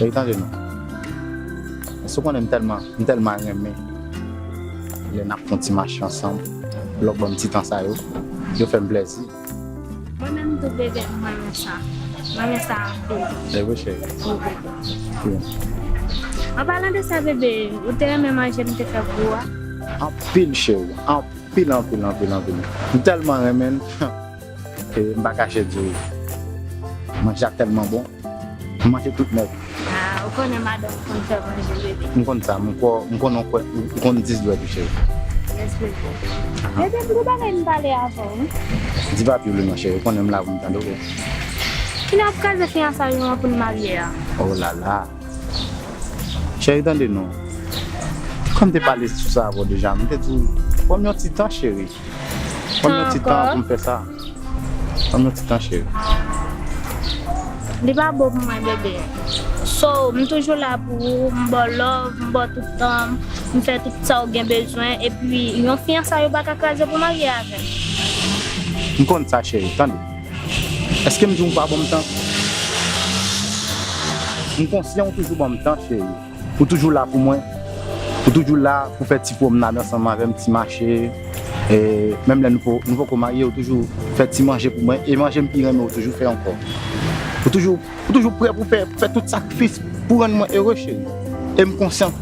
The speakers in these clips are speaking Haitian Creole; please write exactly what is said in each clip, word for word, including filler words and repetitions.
Cheri, tande non. Èske w konnen m tèlman, m tèlman renmen lè n ap fè yon ti mache ansanm, lè w ban m ti tan sa yo, yo fè m plèzi. Mwen menm tou, bebe, m renmen sa. M renmen sa anpil. E wi, cheri. Wi, bebe. Wi. An palan de sa, bebe, ou te renmen manje m te fè pou ou a? Anpil, cheri. Anpil, anpil, anpil, anpil. M tèlman renmen l. E m pa kache di w. Manje a tèlman bon. M manje tout nèt. Ah, ou konnen madanm konn fè manje, bebe. M konn sa, m kwè, m konnen w kwè, ou konn dis dwèt ou, cheri. Yes, bebe. Bebe, m gen bagay m pale avè w, wi. Di papi w li non, cheri, ou konnen m la pou m tande w. Kilè w ap kraze fiyansay nou an pou n marye a? Oh la la. Cheri, tande non. Kòm te pale sou sa avè w deja, m te di w, ban m yon ti tan, cheri. Ban m yon ti tan pou m fè sa. Ban m yon ti tan, cheri. Li pa bon pou mwen, bebe. So, m toujou la pou ou, m ba w love, m ba w tout tan m, m fè tout sa w gen bezwen, epi yon fiyansay ou pa ka kraze pou marye avè m. M konn sa, cheri, tande. Èske m di w ou pa ban m tan? M konsyan ou toujou ban m tan, cheri. Ou toujou la pou mwen. Ou toujou la pou fè ti pwomnad ansanm avè m, ti mache. E menm lè nou po, nou poko marye, ou toujou fè ti manje pou mwen. E manje m pi renmen, ou toujou fè ankò. Ou toujou, ou toujou prè pou fè, fè tout sakrifis pou rann mwen ere, cheri. E m konsyan.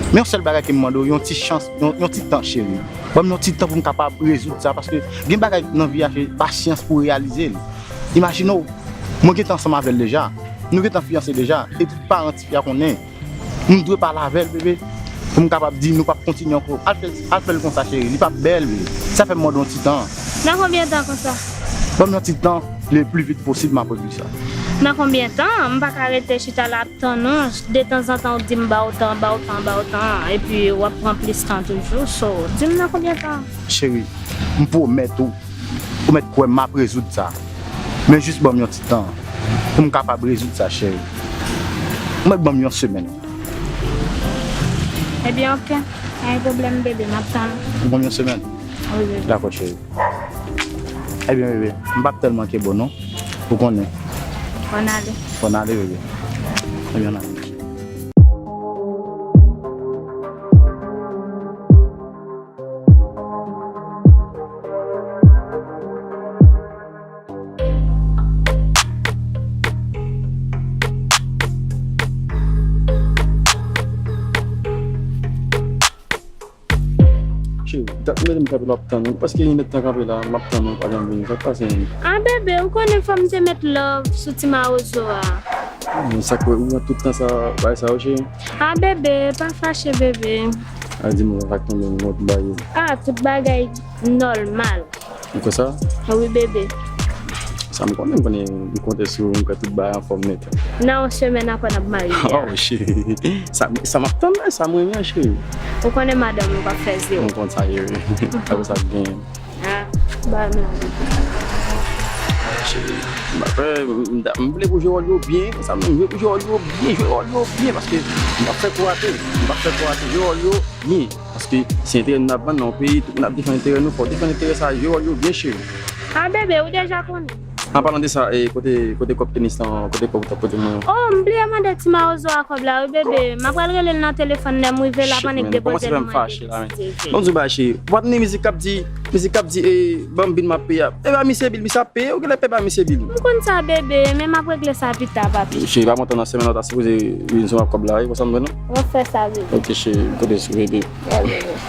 Men yon sèl bagay ke m mande w, yon ti chans, yon, yon ti tan, cheri. Ban m yon ti tan pou m kapab rezoud sa, paske gen bagay nan vi a, cheri, pasyans pou reyalize l. Imajine w, mwen gentan ansanm avè l deja. Nou gentan fiyanse deja. E tout paran tifi a konnen. M dwe pale avè l, bebe, pou m kapab di nou p ap kontinye ankò. Al fè, al fè l konsa, cheri. Li p ap bèl, bebe. Sa fè m mande yon ti tan. Nan konbyen tan konsa? Ban m yon ti tan, le pli vit posib, m ap regle sa. Nan konbyen tan? M pa ka rete chita la ap tann ou. Detanzantan, ou di m ba w tan, ba w tan, ba w tan. Epi w ap pran plis tan toujou. So, di m nan konbyen tan? Cheri, m pwomèt ou. Ou mèt kwè m ap rezoud sa. Men jis ban m yon ti tan pou m kapab rezoud sa, cheri. Ou mèt ban m yon semèn. Ebyen, oke. Pa gen pwoblèm, bebe. M ap tann ou. Ou ban m yon semèn? Wi, bebe. Dakò, cheri. Ebyen, bebe, m p ap tèlman kenbe w non. Ou konnen. Fò n ale. Fò n ale, bebe. Ebyen, n ale. Cheri, dat mwen menm kanpe la ap tann ou. Paske yon nèt tan kanpe la, m ap tann ou, pa janm vini. Sa k pase menm? Ah, bebe, ou konnen fò m te met love sou ti mawozo a. Hmm, sa k fè ou pran tout tan sa, bay sa yo, cheri? Ah, bebe, pa fache, bebe. A di mwen sa k tonbe m, mwen tout bagay. Ah, tout bagay nòmal. Ou kwè sa? Wi, bebe. Sa m konnen, m konnen, m konte sou ou, m kwè tout bagay anfòm nèt. Nan yon semèn apre n ap marye a. Oh, cheri. Sa, sa m ap tann la, sa m renmen an, cheri. Ou konnen madanm ou p ap fè zewo. M konn sa, cheri. Apre sa, gen. Ah, ba m la. Cheri, m ap fè, m, m, m vle pou jwe wòl yo byen, konsa m jwe pou jwe wòl yo byen, jwe wòl yo byen, paske m p ap fè kou rate, m p ap fè kou rate, jwe wòl yo byen. Paske se enterè nou n ap vann nan yon peyi, tout moun ap defann enterè nou, fò w defann enterè sa, jwe wòl yo byen, cheri. Ah, bebe, ou deja konnen. An palan de sa, e, kote, kote kòb tenis lan, kote kòb ou t ap pote mwen an? Oh, m bliye mande ti mawozo a kòb la, wi, bebe. M ap pral rele l nan telefòn, lè m rive la, pandan l depoze l, m mande misye vini. Bon, di w bagay, cheri. Ou pa tande mizik k ap di, mizik k ap di, e, ban m bil m ap peye a. E pa misye bil, misye ap peye, ou genlè peye pa misye bil. M konn sa, bebe, men m ap regle sa pita, papi. Cheri, pa montan nan semèn nan, w ta sipoze vin sou m ap kòb la, wi, konsa m vle non. W ap fè sa, bebe. Ok, cheri, kote sou, bebe.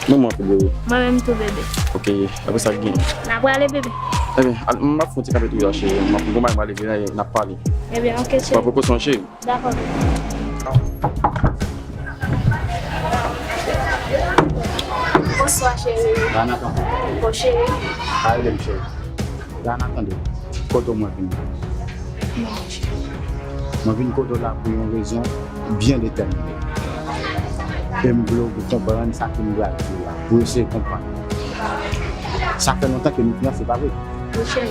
Mwen, mwen, bebe. Mwen menm tou, bebe. Ok, apre sa, gen. N a prale, bebe. Ebyen, al, m ap fon ti kanpe tou la, cheri. M ap gon bagay m ale vini, n ap pale. Ebyen, ok, cheri. Pran prekosyon, cheri. Dakò, bebe. Bonswa, cheri. Bon, cheri. Dana, tande. Kote w mwen vin? Mwen vin kote w la pou yon rezon byen detèmine. E m vle w konprann sa ke m pral di w la, pou w eseye konprann. Sa fè lontan ke nou fiyanse, pa vre? Wi, cheri.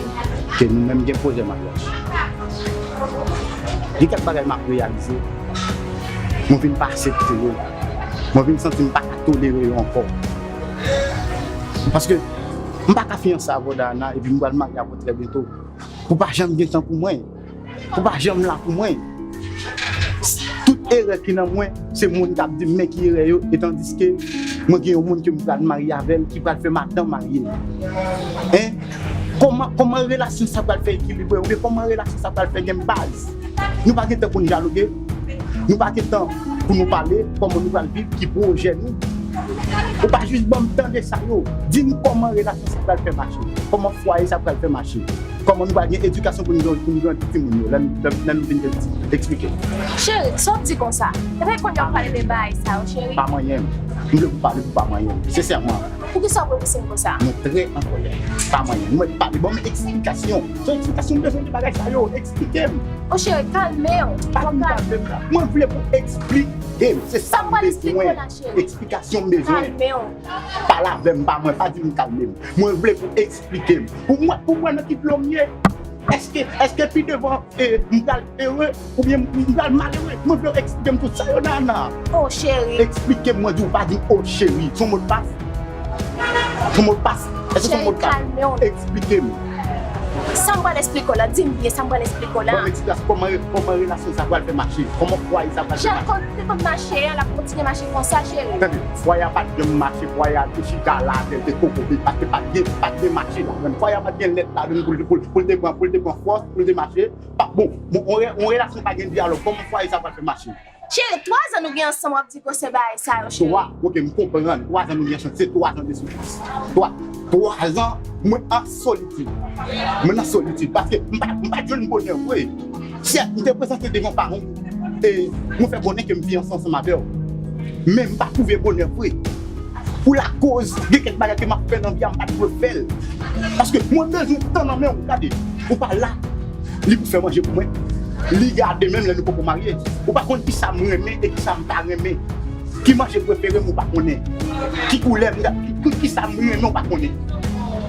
Ke nou menm gen pwojè maryaj. Gen kèk bagay m ap reyalize, mwen vin pa aksepte yo. Mwen vin santi m pa ka tolere yo ankò. Paske m pa ka fiyanse avè w, Dana, epi m pral marye avè w trè byento. Ou pa janm gen tan pou mwen. Ou pa janm la pou mwen. erè ki nan mwen, se moun k ap di m men ki erè yo, etandiske mwen gen yon moun ke m pral marye avè l, ki pral fè madanm marye m. Hein? Kòman, kòman relasyon sa pral fè ekilibre, oubyen kòman relasyon sa pral fè gen baz? Nou pa gen tan pou n dyaloge, nou pa gen tan pou nou pale, kòman nou pral viv, ki pwojè nou. Ou pa jis ban m tande sa yo. Di m kòman relasyon sa pral fè mache, kòman fwaye sa pral fè mache. Kòman nou pral gen edikasyon pou nou, pou nou grandi timoun yo, lè nou, lè, lè nou vin gen pitit? Eksplike m. Cheri, sa w ap di konsa? Epi kounye a w ap pale de bagay sa yo, cheri? Pa manyen m. M vle pou pale pou pa manyen m. Sensèman. Poukisa w repouse m konsa? Mwen trè an kòlè. Pa manyen m. Mwen pale, ban m eksplikasyon. Se eksplikasyon m bezwen de bagay sa yo. Eksplike m. O cheri, kalme w. Pa di m kalme m la. Mwen vle pou eksplike m. Se sa m bezwen. Sa m pral eksplike w la, cheri. Eksplikasyon m bezwen. Kalme w. Pale avè m, pa mwen, pa di m kalme m. Mwen vle pou eksplike m. Pou mwen, pou mwen nan ki dlo m ye. Èske, èske pi devan, e, m pral ere oubyen m pral malere? Mwen vle w eksplike m tout sa yo, Dana. O cheri. Eksplike m, mwen di w, pa di m o cheri. Se yon modpas? Se yon modpas? Èske se yon modpas? Cheri, kalme w. Eksplike m. Sa m pral eksplike w la, di m byen sa m pral eksplike w la. Ban m eksplikasyon kòman, kòman relasyon sa pral fè mache. Kòman fwaye sa pral fè mache? Jan l te konn mache a, l ap kontinye mache konsa, cheri. Tande, fwaye a pa t janm mache, fwaye a te chita la, te, te kokobe, paske pa t gen, pa t gen mache ladann. Fwaye a pa t gen lèt ladann pou l, pou l, pou l te pran, pou l te pran fòs, pou l te mache. Pa, bon, bon, on re-, on relasyon pa gen dyalòg, kòman fwaye sa pral fè mache? Cheri, twa zan nou gen ansanm, w ap di gwosè bagay sa yo, cheri. Twa, oke, m konprann. Twa zan nou gen ansanm, se twa zan de soufrans. Twa, twa zan, mwen an solitid. Mwen an solitid, paske m pa, m pa jwenn bonè vre. Sèt, m te prezante devan paran m, e mwen fè konnen ke m fiyanse ansanm avè w. Men m pa twouve bonè vre. Pou lakoz, gen kèk bagay ke m ap fè nan vi a, m pa t dwe fè l. Paske mwen bezwen tan nan men w, gade. Ou pa la, li pou fè manje pou mwen. Li gade menm lè nou poko marye. Ou pa konn kisa m renmen e kisa m pa renmen. Ki manje prefere m ou pa konnen. Ki koulè m, ki, ki, kisa m renmen ou pa konnen.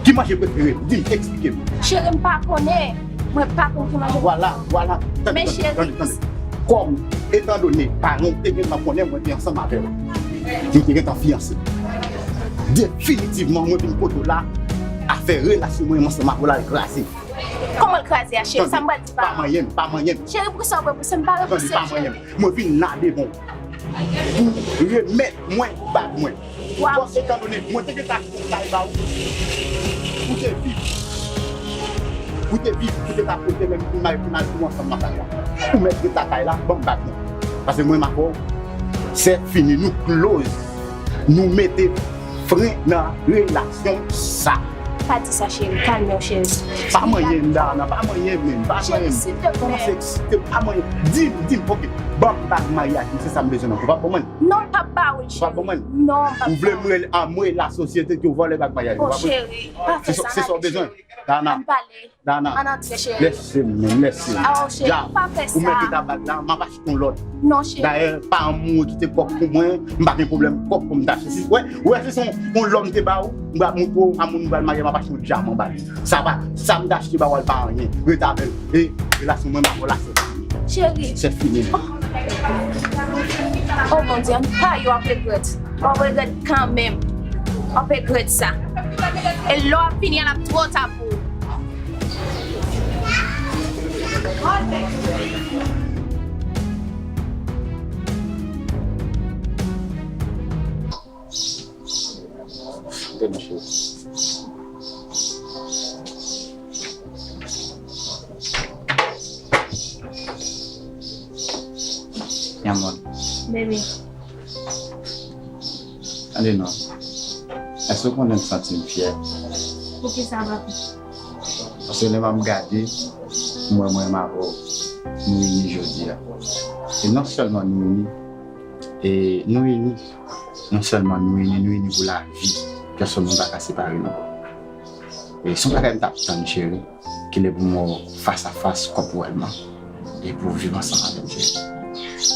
Ki manje prefere m? Di m, eksplike m. Cheri, m pa konnen. Mwen pa konn ki manje. Vwala, vwala. Tande, tande, tande, tande. Kòm, etandone, paran w te gentan konnen mwen te ansanm avè w. Nou te gentan fiyanse. Definitivman, mwen vin kote w la, afè relasyon mwen ansanm avè w la al kraze. Kòman l kraze a, cheri? Sa m pral di pa. Pa manyen m, pa manyen m. Cheri, poukisa w repouse m? Pa repouse m, cheri. Tande, pa manyen m. Mwen vin la devan w pou remèt mwen bag mwen. Bon, etandone mwen te gentan achte yon kay ba ou, ou te viv, ou te viv, ou te ka pote menm pou n al, pou n al viv ansanm nan kay la. Ou mèt ret lakay la, ban m bag mwen. Paske mwen m avè w, se fini, nou close. Nou mete fren nan relasyon sa. Pa di sa, cheri. Kalme w, cheri. Pa manyen m, Dana, pa manyen m, pa manyen m. Cheri, silteplè. Kòman se eksite, pa manyen m. Di m, di m, oke. Ban m bag maryaj mwen, se sa m bezwen nan. Ou p ap ban mwen l? Non, m p ap ba ou l, cheri. Ou p ap ban mwen l? Non, m p ap ba ou. Ou vle m rele, a, m rele lasosyete ke w vòlè bag maryaj mwen? O, cheri, pa fè sa, cheri. Se sa w bezwen? Dana. Ann pale. Dana. Ann antre, cheri. Lèse m, menm, lèse m. A, o, cheri, pa fè sa. Ou mèt ret a bag la, m ap achte yon lòt. Non, cheri. Dayè, paran m ou kite kòb pou mwen, m pa gen pwoblèm kòb pou m ta achte. Si, wè, wè, si se yon, yon lòm te ba ou, m pral montre w a moun m pral marye, m ap achte yon dyaman ba li. Sa pa, sa m ta achte ba ou a, l pa anyen. Ret avè l. E relasyon mwen avè w la, se fini. Cheri. Se fini. Oh, Bondye, ann pa yo ap regrèt. W ap regrèt kanmenm. W ap regrèt sa. E lè w ap fini a, l ap twò ta pou ou. Tande, mon chéri. Mi amor. Baby. Tande non. Èske w konnen m santi m fyè? Poukisa, papi? Paske lè m ap gade, m wè mwen menm avè w, nou ini jodi a. E non sèlman nou ini, e nou ini, non sèlman nou ini, nou ini pou lavi. Pèsonn moun pa ka separe nou. E se yon bagay m t ap tann, cheri. Kilè pou m wè w fas a fas, kòpwèlman, e pou w viv ansanm avè m, cheri?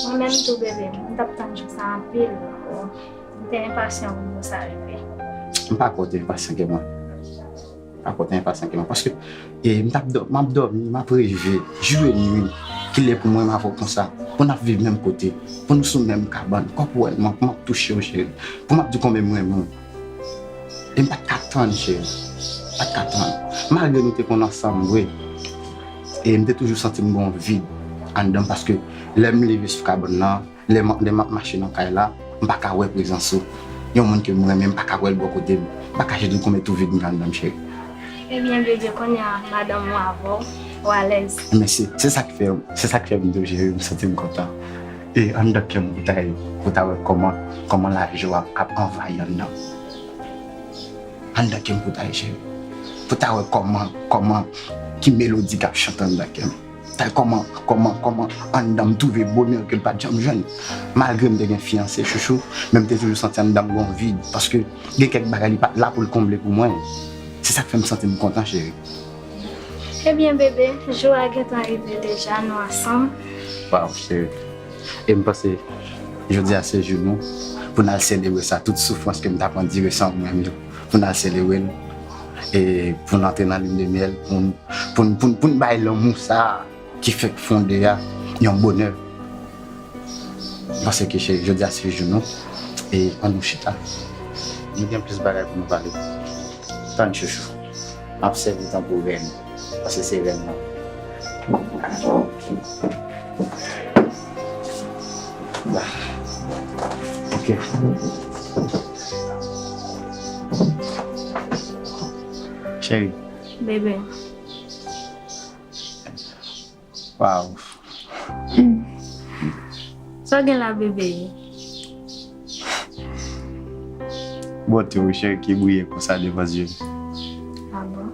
Mwen menm tou, bebe, m t ap tann jou sa anpil. M te enpasyan pou jou sa rive. M pa kwè w te enpasyan ke mwen. M pa kwè w te enpasyan ke mwen. Paske, e, m t ap dò-, m ap dòmi, m ap reve, jou e nwi. Kilè pou mwen m avè w konsa, pou n ap viv menm kote, pou nou sou menm kabann, kòpwèlman, pou m ap touche w, cheri, pou m ap di w konbyen m renmen w. E m pa t ka tann, cheri. M pa t ka tann. Malgre nou te konn ansanm vre, e m te toujou santi m gen yon vid anndan m, paske lè m leve sou kabann nan, Lè m, lè m ap mache nan kay la, m pa ka wè prezans ou. Yon moun ke m renmen, m pa ka wè l bò kote m. M pa ka jete l konbyen tou vid m gen anndan m, cheri. Ebyen, bebe, kounye a, madanm ou avè w, ou alèz. Men se, se sa k fè, se sa k fè m di w, cheri, m santi m kontan. E anndan kè m pou ta, pou ta wè kòman, kòman lajwa ap anvayi anndan m. Anndan kè m pou ta ye, cheri. Pou ta wè kòman, kòman, ki melodi k ap chante anndan kè m. Ta wè kòman, kòman, kòman anndan m twouve bonè ke l pa t janm jwenn. Malgre m te gen fiyanse, chouchou, men m te toujou santi anndan m gon vid, paske gen kèk bagay li pa t la pou l konble pou mwen. Se sa k fè m santi m kontan, cheri. Ebyen, bebe, jou a gentan rive deja, nou ansanm. Waw, cheri. E m panse, jodi a se jou nou, pou n al selebre sa, tout soufrans ke m t ap andire san mwen menm yo, pou n al selebre l, e pou n antre nan lin de myèl, pou n, pou n, pou n, pou n bay lanmou sa a ki fèk fonde a yon bonè. M panse ke se, jodi a se jou nou, e ann nou chita. Nou gen plis bagay pou nou pale. Tann chouchou. M ap sèvi w tankou rèn, paske se rèn nan. Ok. Cheri. Bebe. Waw. Sa w gen la, bebe? Bote w, cheri, ki briye konsa devan zye m. Ah bon?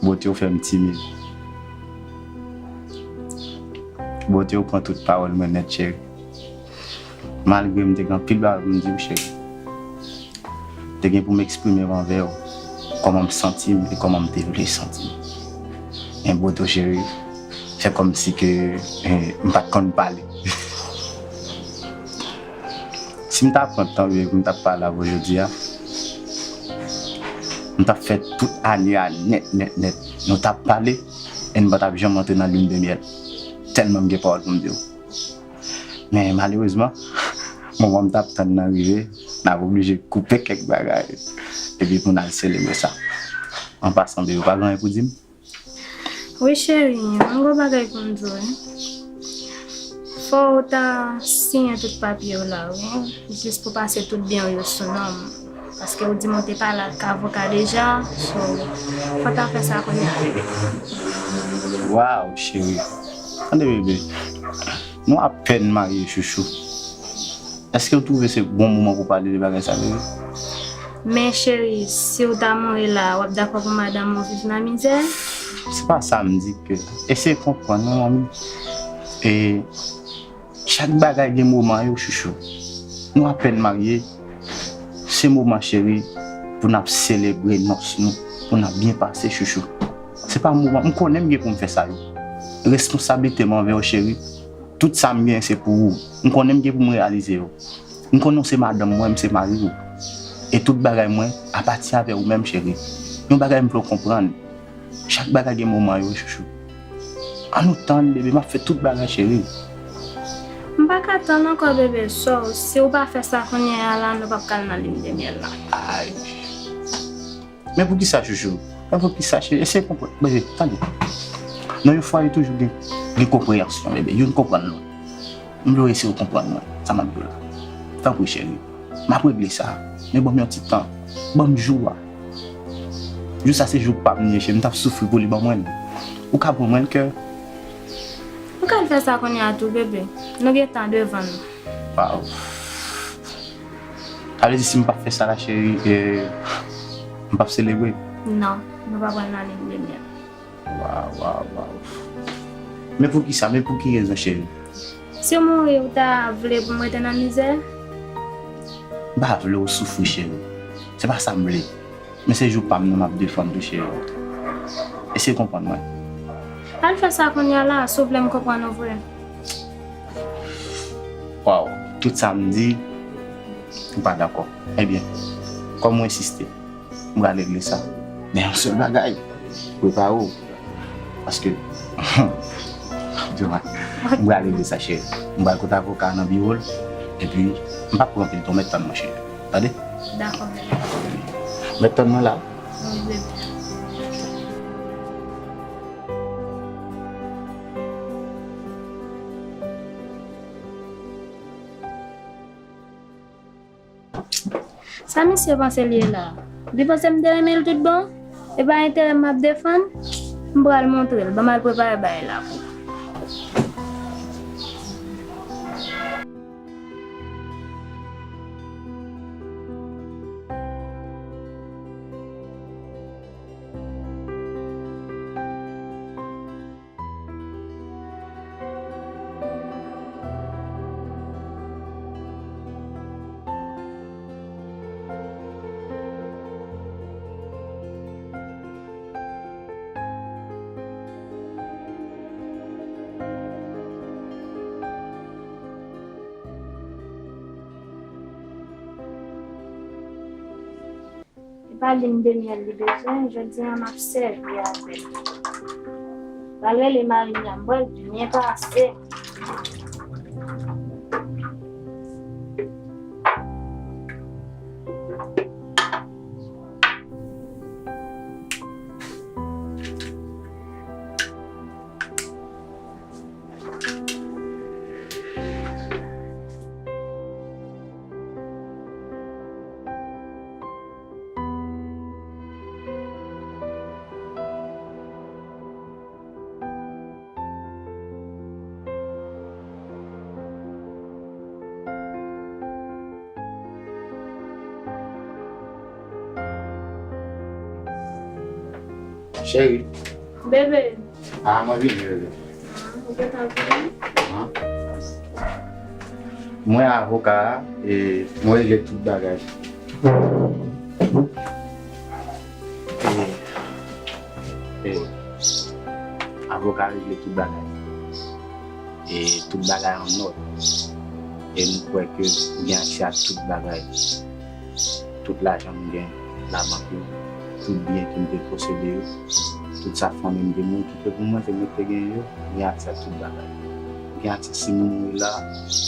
Bote w fè m timid. Bote w pran tout pawòl mwen nèt, cheri. Malgre m te gen anpil bagay pou m di w, cheri. Te gen pou m eksprime m anvè w kòman m santi m e kòman m te vle santi m. Men bote w, cheri, fè kòmsi ke, eh, m pa t konn pale. Si m ta pran tan, bebe, pou m t ap pale avè w jodi a, m t ap fè tout ane a nèt, nèt, nèt. Nou t ap pale e n pa t ap janm antre nan lin de myèl. Tèlman m gen pawòl pou m di w. Men malerezman, moman m t ap tann nan rive, n ap oblije koupe kèk bagay, epi pou n al selebre sa. An pasan, bebe, ou pa gen anyen pou di m? Wi, cheri, yon gwo bagay pou m di w, wi. Fò w ta siyen tout papye w la, wi. Jis pou pase tout byen w yo sou non m. Paske ou di m ou te pale ak avoka deja, so, fò w ta fè sa kounye a. Waw, cheri. Tande, bebe. Nou apèn marye, chouchou. Èske w twouve se bon moman pou pale de bagay sa, bebe? Men, cheri, si w ta mouri la, w ap dakò pou madanm ou viv nan mizè? Se pa sa m di ke. Eseye konprann, non, manmi. E Chak bagay gen moman yo, chouchou. Nou apèn marye, se moman, cheri, pou n ap selebre nòs nou, pou n ap byen pase, chouchou. Se pa moman, m konnen m gen pou m fè sa yo. Responsablite m anvè w, cheri, tout sa m gen, se pou ou. M konnen m gen pou m reyalize yo. M konnen w se madanm mwen, m se mari w. E tout bagay mwen apati avè ou menm, cheri. Yon bagay m vle w konprann. Chak bagay gen moman yo, chouchou. Ann nou tann, bebe, m ap fè tout bagay, cheri. M pa ka tann ankò, bebe. So, si w pa fè sa kounye a la, nou p ap ka al nan lin de myèl la. Ay. Men poukisa, chouchou? Men poukisa, cheri? Eseye konprann. Bebe, tande. Nan yon fwaye toujou gen, gen konpreyansyon, bebe. Youn konprann lòt. M vle w eseye w konprann mwen, sa m ap di w la. Tanpri, cheri. M ap regle sa. Men ban m yon ti tan. Ban m jou a. Jou sa se jou pa m li ye, cheri. M t ap soufri pou li, ban mwen l. Ou ka ban mwen l, kè? Ou ka al fè sa kounye a tou, bebe. Nou gen tan devan nou. Waw. Sa vle di si m pa fè sa la, cheri, e, m p ap selebre? Non, nou pa pral nan lin de myèl. Waw, waw, waw. Men poukisa? Men pou ki rezon, cheri? Si w mouri, ou ta vle pou m rete nan mizè? M pa vle w soufri, cheri. Se pa sa m vle. Men se jou pa m nan m ap defann tou, cheri. Eseye konprann mwen. Al fè sa kounye a la, si w vle m konprann ou vre. Waw, tout sa m di, ou pa dakò. Ebyen, kòm ou ensiste, m pral regle sa. Men yon sèl bagay, prepare w. Paske, m pral regle sa, cheri. M pral kote avoka a nan biwo l. Epi, m p ap pran anpil tan, mèt tann mwen, cheri. Tande? Dakò, bebe. Mèt tann mwen la. Wi, bebe. Wi, bebe. Sa misye panse l ye la? Li panse m te renmen l tout bon? E pa enterè m m ap defann? M pral montre l. Ban m al prepare bagay la pou ou. E pa lim de myèl li bezwen, jodi a m ap sèvi avè l. Pral rele mari m la, m pral byen pase. Cheri. Bebe. Ah, mwen vini, bebe. Ah, ou gentan vini? Ah. Mwen avoka a, e mwen regle tout bagay. E, e, avoka a regle tout bagay. E tout bagay an nòd. E m kwè ke ou gen aksè a tout bagay. Tout lajan m gen, labank yo, tout byen ke m te posede yo, tout sa fanmi m te mouri kite pou mwen, se mwen ki te genyen yo, m gen aksè a tout bagay. M gen aksè si m mouri la,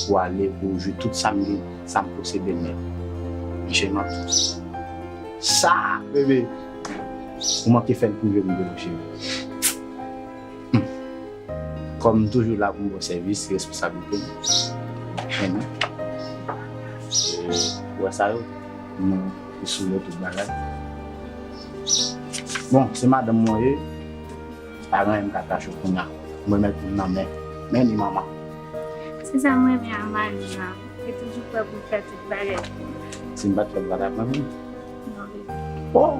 pou ale, pou jwi tout sa m gen, sa m posede nèt. Monchè, m ap sa, bebe, ou manke fè l prive m de ou, cheri. Hmm. Kòm m toujou la pou m ba w sèvis, se responsablite m. Men, e, ou wè sa yo, nou ki sou yo tout bagay. Bon, se madanm mwen ye, pa gen anyen m ka kache w kounye a. Mwen mèt vin nan men, men li manman. Se sa mwen renmen a mari m lan. Li toujou prè pou l fè tout bagay pou mwen. Si m pa t fè l, l pa t ap renmen m. Non, bebe. Oh!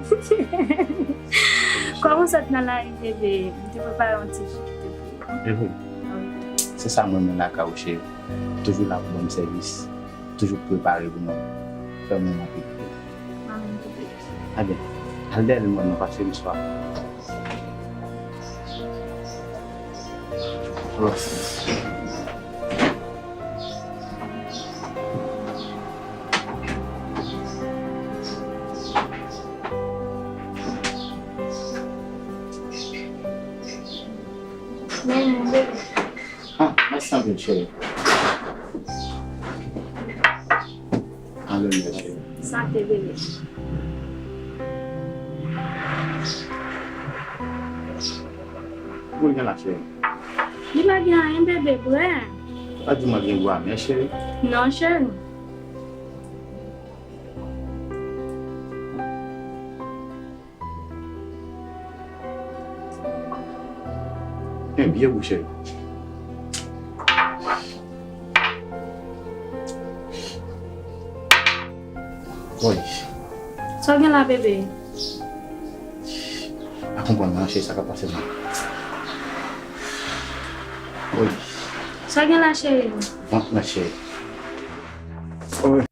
Kòm ou sot nan lari, bebe, m te prepare yon ti jou kite pou ou. E vre? Wi. Se sa mwen renmen lakay ou, cheri. Toujou la pou ban m sèvis. Toujou prepare pou mwen. Fè mwen anpil plezi. Mwen menm tou, bebe. Ebyen, al dèyè l mwen non, paske m swaf. Men, men, bebe. Ah, mèsi anpil, cheri. Alelouya, cheri. Sante, bebe. Pou l gen la, cheri. Li pa gen anyen, bebe, prè. Pa di mwen gen gou amè, cheri. Non, cheri. Men byen bouche. Woy. Sa w gen la, bebe? Pa konprann nan, cheri, sa k ap pase la. Woy. Sa w gen la, cheri? Vant mwen, cheri. Woy.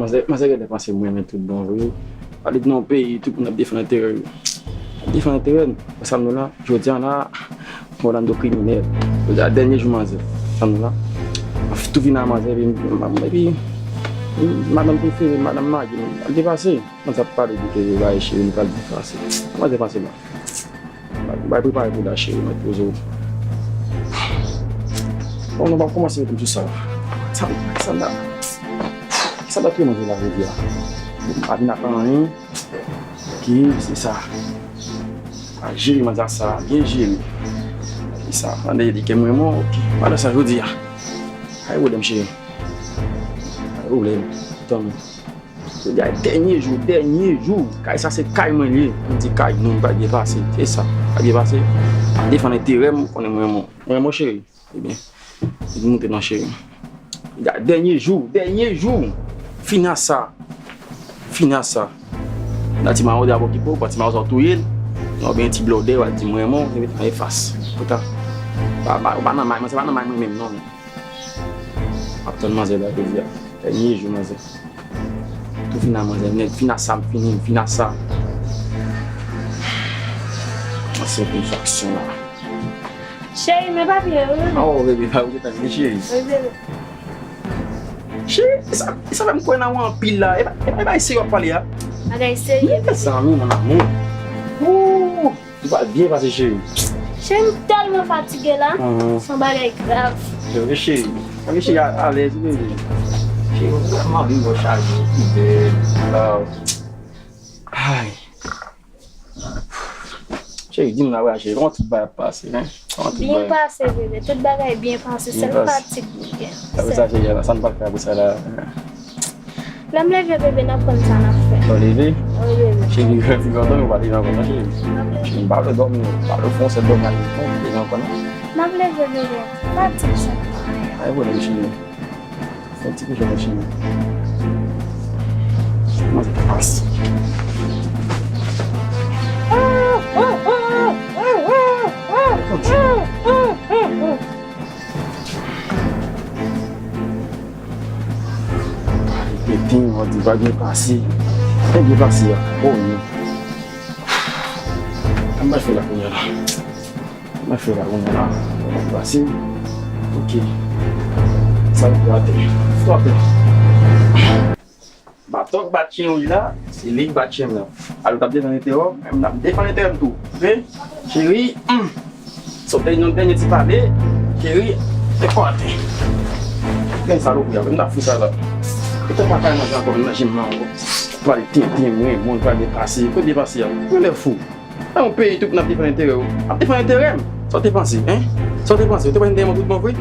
Manzè, manzè genlè panse mwen renmen tout bon vre. Pale de nan yon peyi, tout moun ap defann enterè yo. Ap defann enterè n. Sa m nou la, jodi a la, Orlando kriminèl. Jodi a dènye jou manzè. Sa m nou la. Tou vin a manzè, epi, epi, madanm prefere, madanm mari m. Al depase. Manzè ap pale de ke yo bay cheri, nou pral depase. Manzè panse mwen. Bay, bay prepare pou la cheri, mwen poze w. Bon, nou pa kòmanse reponn sou sa. Sa, sa, sa, sa date manje la jodi a. Pa vin ak anyen. Ki, se sa. A jere manzè sa, byen jere. Se sa, tande li ke mwen mwen, ok. Pandan sa jodi a. Ay, pwoblèm cheri. Ay, pwoblèm. Tann. Jodi a dènye jou, dènye jou. Kay sa se kay mwen li ye. M di kay nou, m pa byen pase. Se sa. Pa byen pase. Defann enterè m, konnen mwen renmen w. Mwen renmen w cheri. Ebyen, li monte non cheri. Jodi a dènye jou, dènye jou. Fini a sa. Fini a sa. Nan ti mawo de ap okipe w, pa ti mawo sa w touye l. Non, oubyen ti blòdè, w al di mwen renmen w, li met nan efas. Poutan. Pa, pa, ou pa nan may mwen, se pa nan may mwen menm non. Ap tann manzè la jodi a. Dènye jou manzè. Tou fin a manzè nèt, fin a sa m fini, fin a sa. Mwen se yon infraksyon la. Cheri, men papye yo, wi. Oh, bebe, pa ou gentan vini, cheri. Wi, bebe. Cheri, sa, sa fè m kwè nan ou anpil la. E pa, e pa, e pa serye w ap pale a. Bagay serye, bebe. Mezanmi, mon amour. Ooh. Ou pral byen pase, cheri. Cheri, m tèlman fatige la. Mhm. Se yon bagay grav. Se vre, cheri. Sa vle cheri a- alèz, wi, bebe. Cheri, ou vrèman vin bò chaje, wi, bebe. Ay. Cheri, di m la, wè, cheri, kòman tout bagay ap pase, hein? Kòman tout bagay? Byen pase, bebe. Tout bagay byen pase. Sèl fatig m gen. Sa vle sa, cheri, sa n pa ka pou sa la. Lè m leve, bebe, n ap konn sa n ap fè. Lè w leve? Wi, bebe. Cheri, granmoun, ou pa leve ankò non, cheri. M ap leve. Cheri, m pa vle dòmi non. M pa vle fè yon sèl dòmi a leve ankò non. M ap leve, bebe. Pa di m sa. Pa gen pwoblèm, cheri. Fè yon ti koujè, cheri. Kòman sa te pase? Pete, mwen di pa byen pase. Byen pase a. Oh non. Sa m pral fè la kounye a la? Sa m pral fè la kounye a la? Byen pase. Ok. Sa m pral fè? Frape. Baton k bat chen wouj la, se li k bat chen m nan. Alò, w t ap defann enterè w, men m t ap defann enterè m tou. Oke? Cheri, hmm. Sot te yon dènye ti pale, cheri, te kò atè. Gen salopri a, m t ap fou sa la. Ou te pa kay manje ankò, menm nan jim nan ankò. Pral tenten, mwen, moun pral depase. Kote depase a? Mwen lè fou. Nan yon peyi tout moun ap defann enterè w. Ap defann enterè m. Sa w te panse, hein? Sa w te panse? Ou te panse m te renmen w tout bon vre?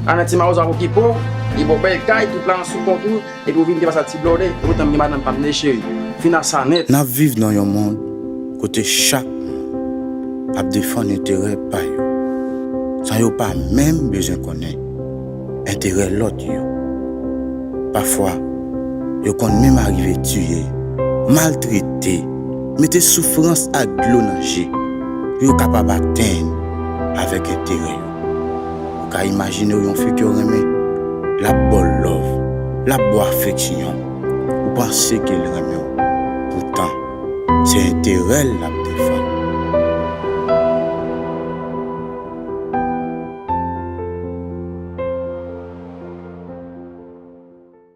Ann ti mawozo ap okipe w, li ba w bèl kay, tout la an sou kont ou, epi w vin depase ak ti blòdè, epoutan m gen madanm pa m de cheri. Fin a sa nèt. N ap viv nan yon mond kote chak moun ap defann enterè pa yo, san yo pa menm bezwen konnen enterè lòt yo. Pafwa, yo konn menm arive tiye, maltrete, mete soufrans ak dlo nan je pou yo kapab atenn avèk enterè yo. Ou ka imajine w yon fi ke w renmen, l ap ba w love, l ap ba w afeksyon, ou panse ke l renmen w. Poutan, se enterè l l ap